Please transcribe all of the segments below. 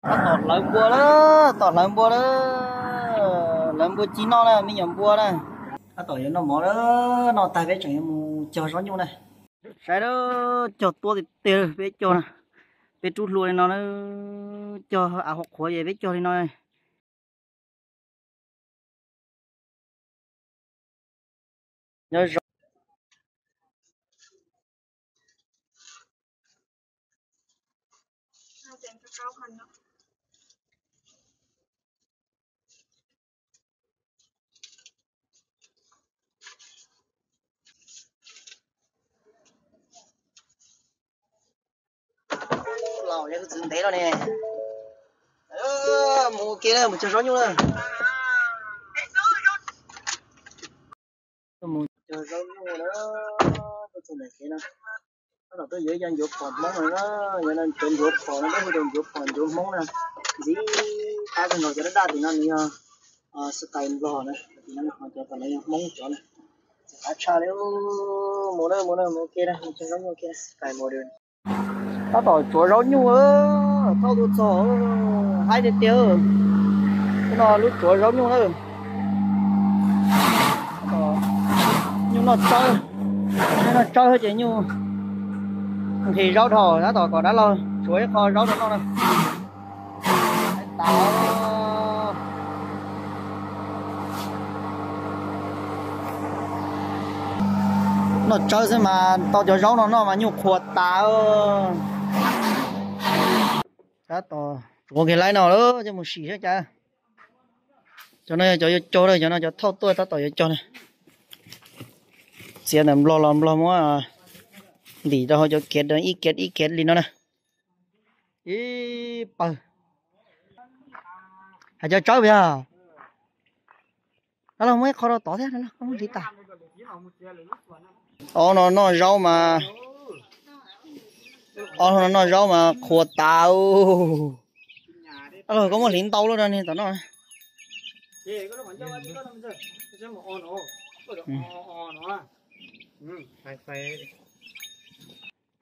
Tab tom hlawv npua lawm, tab tom hlawv npua lawm. Hlawv npua ci noj na, me nyuam npua na. Tab tom yuav noj mov lawm, noj tag peb tseem yuav mus cog zaub nyuj na. Saib lawm, cog tuab tiag tiag lawm peb cog na. Peb rub hlua li no na, cog av qhuav qhuav ces peb cog li no. Nyob zoo. Los yog hwj txwv ntev no ne. Mus ua ke na, mus cog zaub nyuj na. Tuaj mus cog zaub nyuj na, tuaj txog ntawm kev no. Tab tom tuaj yuav ib co ncuav phom Hmoob no na, yuav no cov ncuav phom no peb hu tias ncuav phom ncuav Hmoob na. Ntxiv qab kawg nkaus cov daj daj tim no nws yog style Nplog na, tim no cov tom no yog Hmoob cov na. Qab tshaj li, mus na, mus na, mus ua ke na, mus cog zaub nyuj ua ke na. Tab tom tsuav zaub nyuj, thauj tuaj txog, haib tiag tiag. Lub no lub tsuav zaub nyuj na. Nyuj noj tsawb, nyuj noj tsawb ces nyuj nqhis zaub dhau, tab tom kom dab laug tsuav ib qho zaub rau noj na. Noj tsawb xwb mas tau cov zaub no noj mas nyuj qhuav tas. Tab tom tsuav kiag laib no lawm coj mus sim saib cas. Cov no yog cov yuav cog lawm, cov no cov thauj tuaj tab tom yuav cog na. Txiav ntawm Nplog los Nplog muab ntim rau hauv cov kev, ib kev ib kev li no na. Ib pawg. Hais cov tsawb yog. Dab laug muab ib qho rau tod thiab, koj muab hliv tas. Ob no noj zaub mas, ob no noj zaub mas qhuav tas. Dab laug koj muab hliv ntau lub rau niag tom no.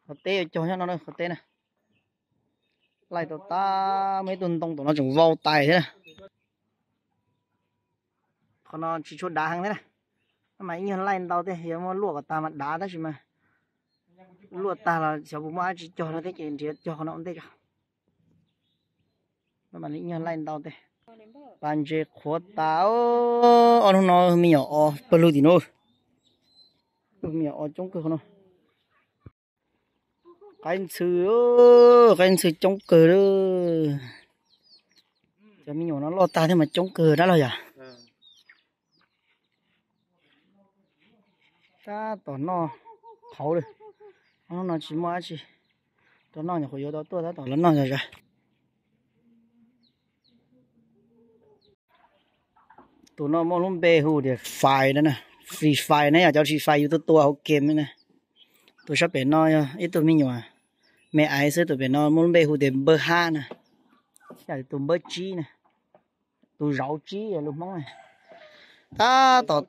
Qhov teb yuav cog nyob no, qhov teb na. Laij tau tas, muaj ib tug ntoo tom no tseem vau tais thiab na. Qhov no tsis tshua dav heev thiab na. Mas ib nyuag laij ntau thiab, yog muab luaj kom tag mas dav, tab sis mas luaj tag los xyov puas muaj dab tsi cog no thiab ces nrhiav cog qhov no ua ntej tso. Ib nyuag laij ntau thiab. Pas ntses qhuav tas. Ob hnub no me nyuam os pawg lug tim no. Me nyuam os coob kawg qhov no. Qaib ntxhw, qaib ntxhw coob kawg li. Cov me nyuam no loj tag thiab mas coob kawg dab laug yom. Tab tom noj qhauv li. Ob hnub no tsis muaj dab tsi rau noj, nyuam qhuav yuav tau tuaj tab tom los noj zom zaws. Tus no muaj lub npe hu tias Fai na, Free Fire na, yog cov Free Fire yus tuaj tua hauv game na. Tus sab pem no yog ib tug me nyuam me aiv xwb, tus pem no muaj lub npe hu tias Npawg Hab na, yog tus Npawg Tsib na, tus Zauv Tsib lus Hmoob na. Tab tom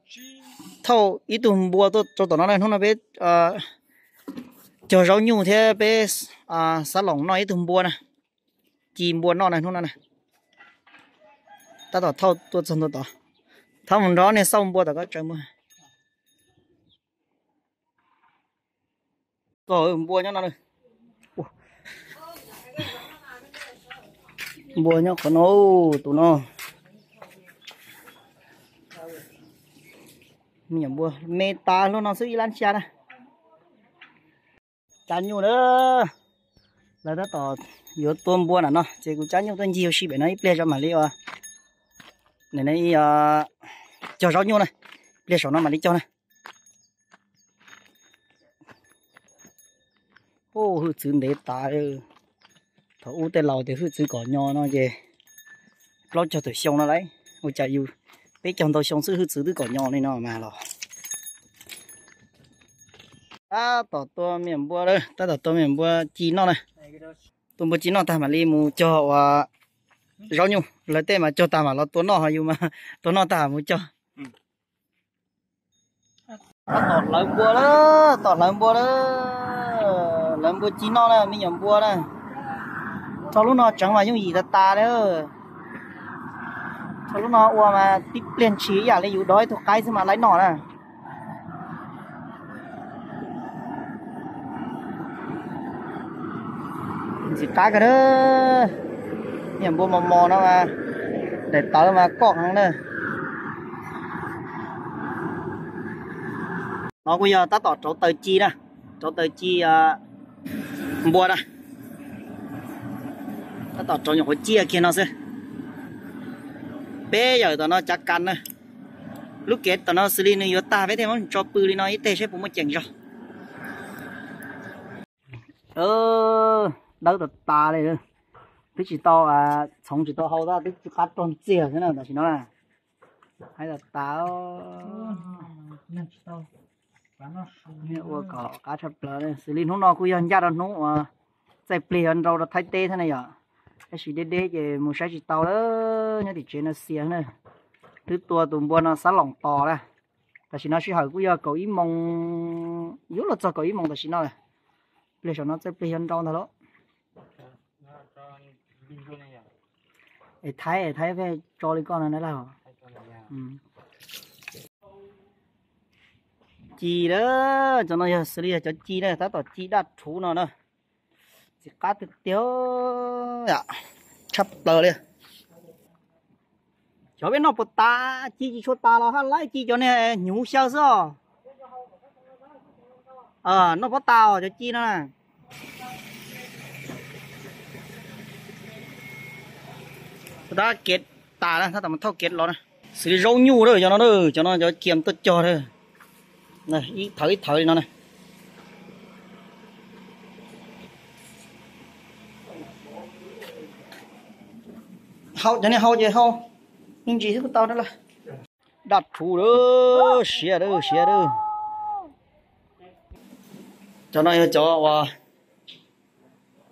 thauj ib tug npua tuaj rau tom no na, hnub no peb cog zaub nyuj thiab peb xab loos noj ib tug npua na, ci npua noj na hnub no na. Tab tom thauj tuaj txog ntua tod, thauj mus nrog niag xauj npua tom ko tsaws npua. Koj npua nyob no, npua nyob qhov no, tus no. Me nyuam npua me tas luaj no xwb ib lab xya na. Cab nyuj na, lawv tab tom yuav tua npua na no ces kuv cab nyuj tuaj ncig ua si pem no ib pliag tso mam li ua, cog zaub nyuj na, pliag saum no mam li cog na. Hwj txwv ntev tas. Thaum ub tej laus tias hwj txwv kom nyo no ces plaub caug tawm xyoo no lauj. Ua cas yus peb caug ntau xyoo xwb hwj txwv twb kom nyo li no mas los. Tab tom tua me nyuam npua, tab tom tua me nyuam npua ci noj na. Tua npua ci noj tag mam li mus cog ua zaub nyuj, lawv tej mas cog tag mam los tua noj, ho yus mas tua noj tag mus cog. Tab tom hlawv npua lawm, tom hlawv npua lawm. Hlawv npua ci noj na, me nyuam npua na. Txog lub no tseev mas yooj yim tas tas li. Txog lub no ua mas tib pliag ntshis ib yam li yus dov ib tug qaib xwb mas laib noj na. Ntxim qab kawg na. Niam npua mos mos no mas daim tawv mas koj heev na. No kuj yog tab tom rauv taws ci na, rauv taws ci npua na. Tab tom rauv nyuam qhuav ciaj kiag no xwb. Peb yawm tom no cav kas na. Lub kev tom no xws li nws yuav tag peb thiaj muab tso pw li no ib teg saib puas muaj ceem zog. Dawb tas tas li. Twb tsis tau txhoov tsis tau hau tab twb qab rog ntxiag xwb na tam sim no na. Haib tas tas. Ua kom qab tshaj plaws. Xws li hnub no kuj yog ncaj rau hnub uas txaij plig yuav nrau rau Thaib teb thiab na yom. Tab sis deb deb ces mus saib tsis tau lawm, nyob tim tsev no xias na. Twb tua tus npua no xab loos tos na. Tam sim no sij hawm kuj yog kaum ib moos, yuav luag txog kaum ib moos tam sim no lawm. Pliag saum no txaij plig yuav nrau ntag lauj. Es Thaib, Thaib pheej tso li koj no na lauj. Ci lawm, cov no yog xws li yog cov ci na, tab tom ci daj rhuv no na. Txiv qab tiag tiag, tshaj plaws li. Cov peb noj puas tas, ci tsis tshua tas los haj laib ci cov niag hnyuv xyaw xwb os. Noj pob tas os cov ci no na. Tab kev tas na, tab tom thauj kev los na. Xws li zaub nyuj lawm cov no, cov no cov kiam tuaj cog na. Ib thawv ib thawv li no na. Hau cov niag hau ces hau me ntsis xwb kuj tau na lawm. Daj rhuv lawm, siav lawm, siav lawm. Cov no yog cov uas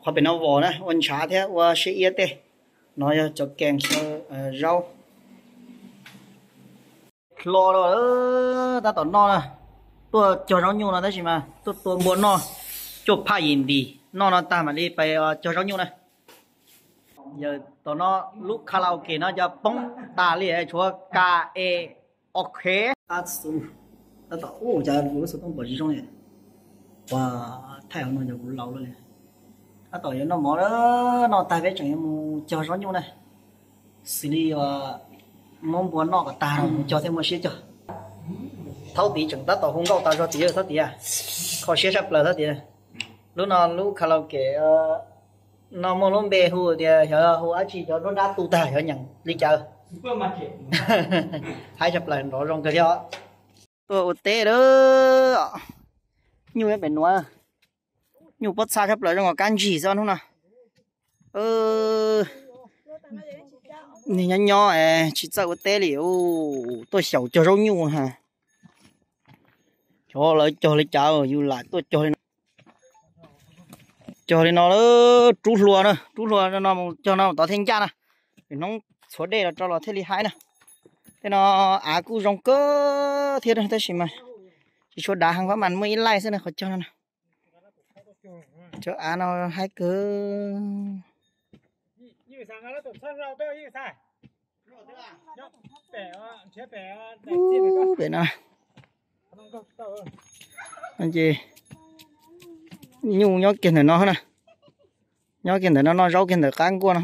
qhov pem no vos na, ua ntshav thiab ua siab iab tej. No yog cov kees xyaw zaub. Hlo lawm, tab tom noj na. Tuaj cog zaub nyuj no tab sis mas tuaj tua npua noj, cuaj phaj yim ntim noj no tag mam li pais cog zaub nyuj na. Yawm tom no lub karaoke no cov poob tas li, tshuav ka e ok. Tab tom ub cov lub xov tooj pom zoo zoo li. Ua, thaij hauv no cov kuv laus lawm li. Tab tom yuav noj mov, noj tag peb tseem yuav mus cog zaub nyuj na. Xws li muab npua noj kom tag mus cog thiaj muaj siab cog. Thaub tid tseem tab tom hu nkauj tas zog tid, thaub tid, kho siab tshaj plaws thaub tid. Lub no lub karaoke no muaj lub npe hu tias xyov hu dab tsi, cov nruab nrab tu tag xyov nyeem li cas. Haib tshaj plaws, nrov zoo kawg thiab. Tuaj ua teb lawm. Nyuj nyob pem nuav, nyuj pob txha tshaj plaws zoo nkaus kab ntsig xwb hnub no. Nyob nyob tsis txawj ua teb li, tuaj xyaum cog zaub nyuj ha. Xyov lawv cog li cas yus lam tuaj cog li no. Cog li no, rub hlua na, rub hlua no mus cog no tod thiaj ncaj na. Hnub txhuav dej los rau los thiaj li haib na. Tej no av kuj zoo kawg thiab tab sis mas tsis tshua dav heev, pab mas muaj ib laij xwb na qhov cog no. Cov av no haib kawg. Pem no ces nyuj nyob kiag ntawm no na. Nyob kiag ntawm no, noj zaub kiag ntawm qab nkuaj no.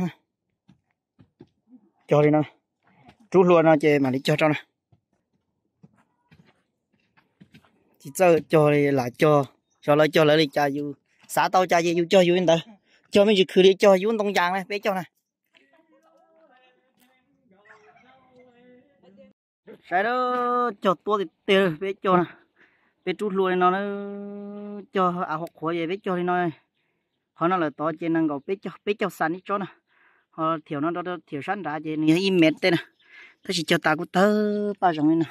Cog li no, rub hlua no ces mam li cog rau na. Tsis txawj cog li lam cog, xyov lawv cog lawv li cas, yus xav tau cas ces yus cog yus li ntawd. Cog me ntsis khwv li cog yub ntoo yas na, peb cog na. Saib, cog tuab tiag tiag peb cog na. Peb rub hlua li no, cog av qhuav qhuav ces peb cog li no. Qhov no lawm tod ces nees nkaum peb caug, peb caug xas ib tsob na. Ho thiaum no rau thiaum sab nrad ces nws yog ib mev tej na. Tab sis cog tas kuj tawg paj zeeg li no.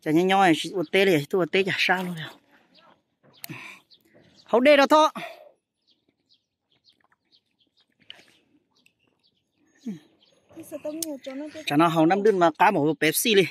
Cas nyob nyob tsis ua teb li, tuaj ua teb cas sab luaj li. Haus dej rau thoj. Tsam no haus nab dwj mas qab npaum Pepsi li.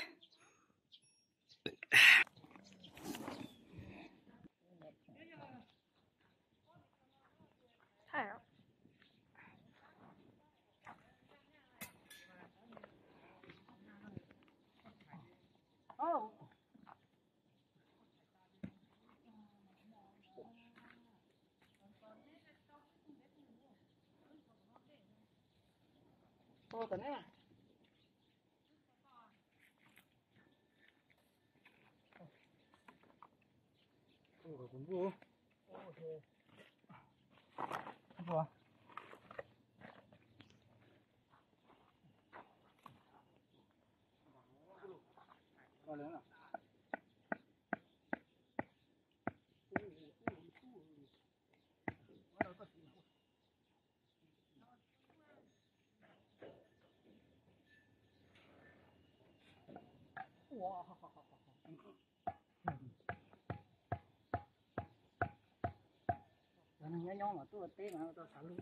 Nyob nyob mas tuaj teb mas tau xav lub.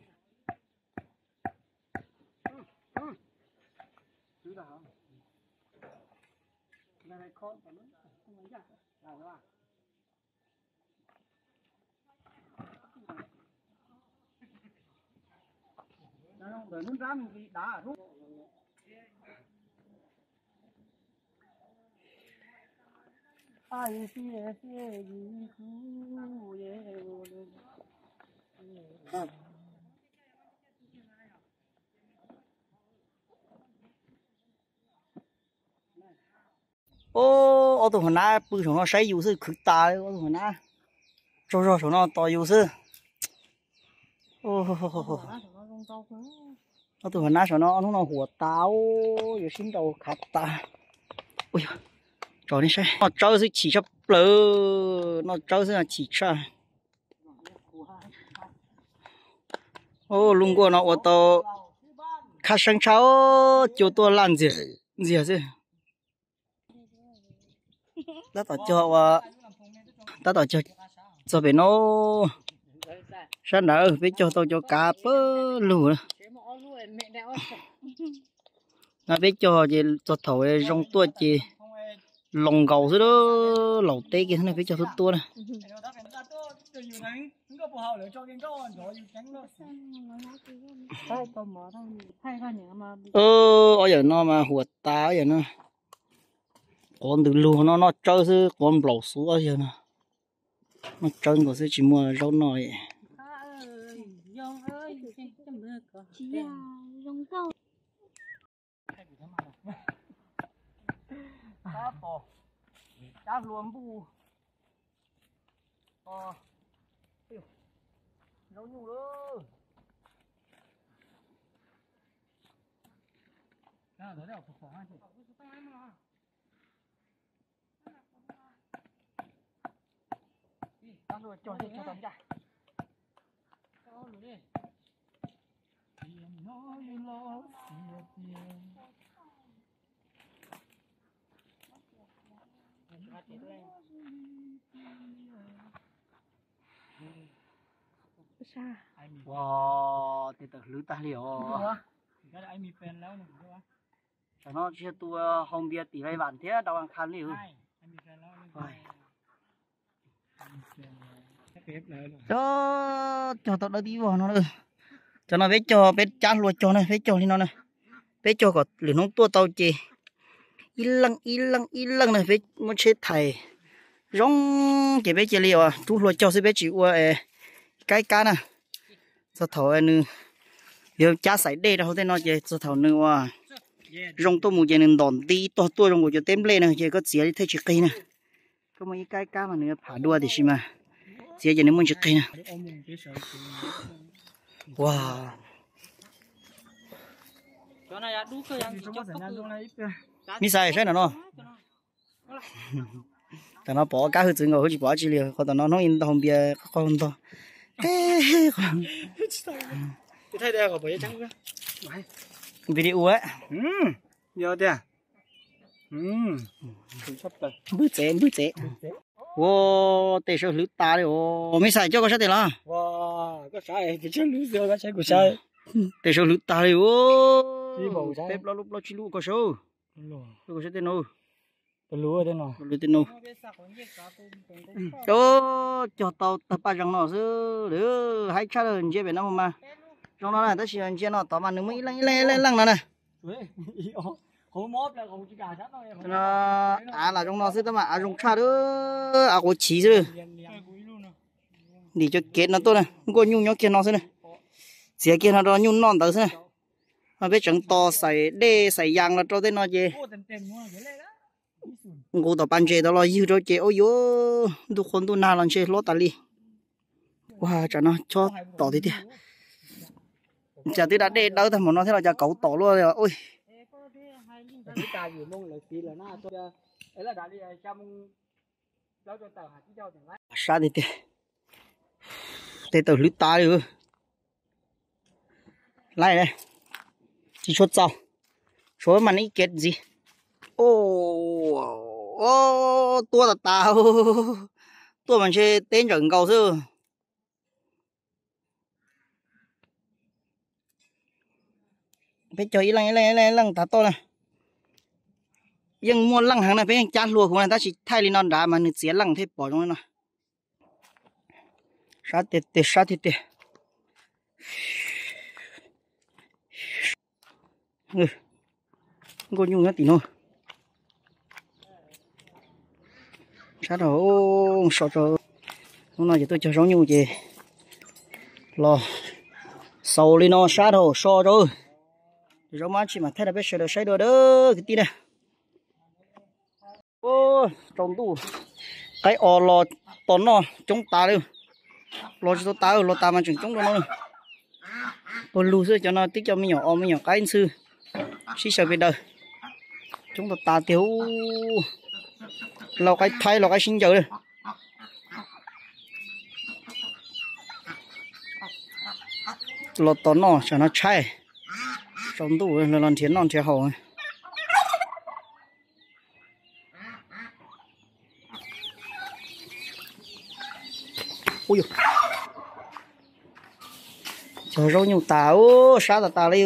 Ntawm lub nrab me nqis dav. Ob tug hauv nab pw saum no saib yus xwb, khwv tas li. Ob tug hauv nab tsaug zog saum no tos yus xwb. Ob tug hauv nab saum no ob hnub no huam tas, yuav sib nraus khav tas. Ua, tso nej saib, noj tsawb xwb chim tshaj plaws, noj tsawb xwb chim tshaj. Lub nkuaj no ua tau khab seeb tshaj, cua tuaj laj ntxiag ntxiag xwb. Tab tom cog ua, tab tom cog txog pem no, sab nrad peb cog tau cov kav pawg lug. No peb cog ces txog thaum zoo tuaj ces laus nkaus xwb, laus teb kiag xwb na peb cog tuaj tuaj na. Ob yawm no mas huam tas yawm no. Quav ntws lug no noj tsawb xwb, quav nplaum xuv yawg no. Noj tsawb nkaus xwb tsis muaj zaub noj li. Cab hlua npuj. Zaub nyuj lawm. Ua, tej tawm hlwv tag li os. Tam no tsis yog tus haus npias tim Vais Vam thiab Dau Vas Khas li. Cog, cog tau dawb tib vog no. Cov no peb cog, peb cab hlua cog na, peb cog li no na. Peb cog kom lwm hnub tuaj tau ces ib leej ib leej ib leej na, peb muab tsheb thais zoo ces peb cia li os rub hlua cog xwb, peb tsis ua kaib kab na. Txog thaum nws yuav cab xaim dej rau hauv tej no ces txog thaum nws ua zoo tuaj mus ces nws ntom nti tog tuaj zoo nkaus cov teb nplej na ces koj txiav li thiaj tsis qig na. Koj muaj ib kaib kab mas nws yuav pham dua tiam sis mas txiav ces nws muaj tsis qig na. Ua, me xais saib no no. Tam no pom kab hwj txwv nkaus hwj tsis pom dab tsi li, qhov tam no hnub ib ntau npias qog ntog. Video. Yog tiag. Npwj tsev, npwj tsev. Ua, tej saw hlwv tas li os. Me xais coj koj sab tes los. Tej saw hlwv tas li os. Peb plaub lub plaub tsib lub koj saw. Koj sab tej no. Tej no. Cog tau tag paj zeeg no xwb, haib tshaj lawm ntsia pem no mus mas zoo no na, tab sis ntsia no tod mas nws muaj ib leej ib leej ib leej no na. Av lam zoo no xwb tab mas av zoo tshaj, av quav chiv xwb. Ntim cov kev no tuaj na, nkuaj nyuj nyob kiag no xwb na. Txiav kiag no rau nyuj noj ntawd xwb na. Mas peb tseev tos xaim dej xaim yas los rau tej no ces nqus tom pas ntses tod los ywg rau ces ua yuav ntuj qhua ntuj nag los ntshe hlob tas li. Ua tsam no chob tom tiag tiag. Cas twb da dej dawb tag npaum no thiab los cas kauv tom luaj li. Sab tiag tiag. Tes tawm hlwv tas li. Laib, tsis tshua txaus, tshuav mas ib kev ntxiv. Tuaj tas tas, tuaj mas ntshe teb ntsawm nkaus xwb. Peb cog ib leej ib leej ib leej ib leej tav toj na. Yeej muaj leej heev na, peb yeej cab hlua huv na, tab sis thaij li no nrad mas nws txiav leej thiaj pom zoo li no. Sab tiag tiag, sab tiag tiag. Nkauj nyuj nyob tim no. Sab dhau, so rau. Hnub no ces tuaj cog zaub nyuj ces los xaus li no, sab dhau so rau. Zaub mab tsis mas thaij rau peb sawv daws saib dua dawb kwv tij na. Tsaus ntuj, qaib os los tos noj coob tas li. Los tsis tau tas, los tas mas tseem coob dua no. Puag lug xwb, cov no twb cov me nyuam os me nyuam qaib ntxhw sib xyaw pes daws. Coob tas tas tiag. Lau qaib thaib lau qaib sib ncaws li. Los tos noj tsam no tshaib, tsaus ntuj los nrhiav noj nrhiav haus. Cog zaub nyuj tas, sab tas tas li.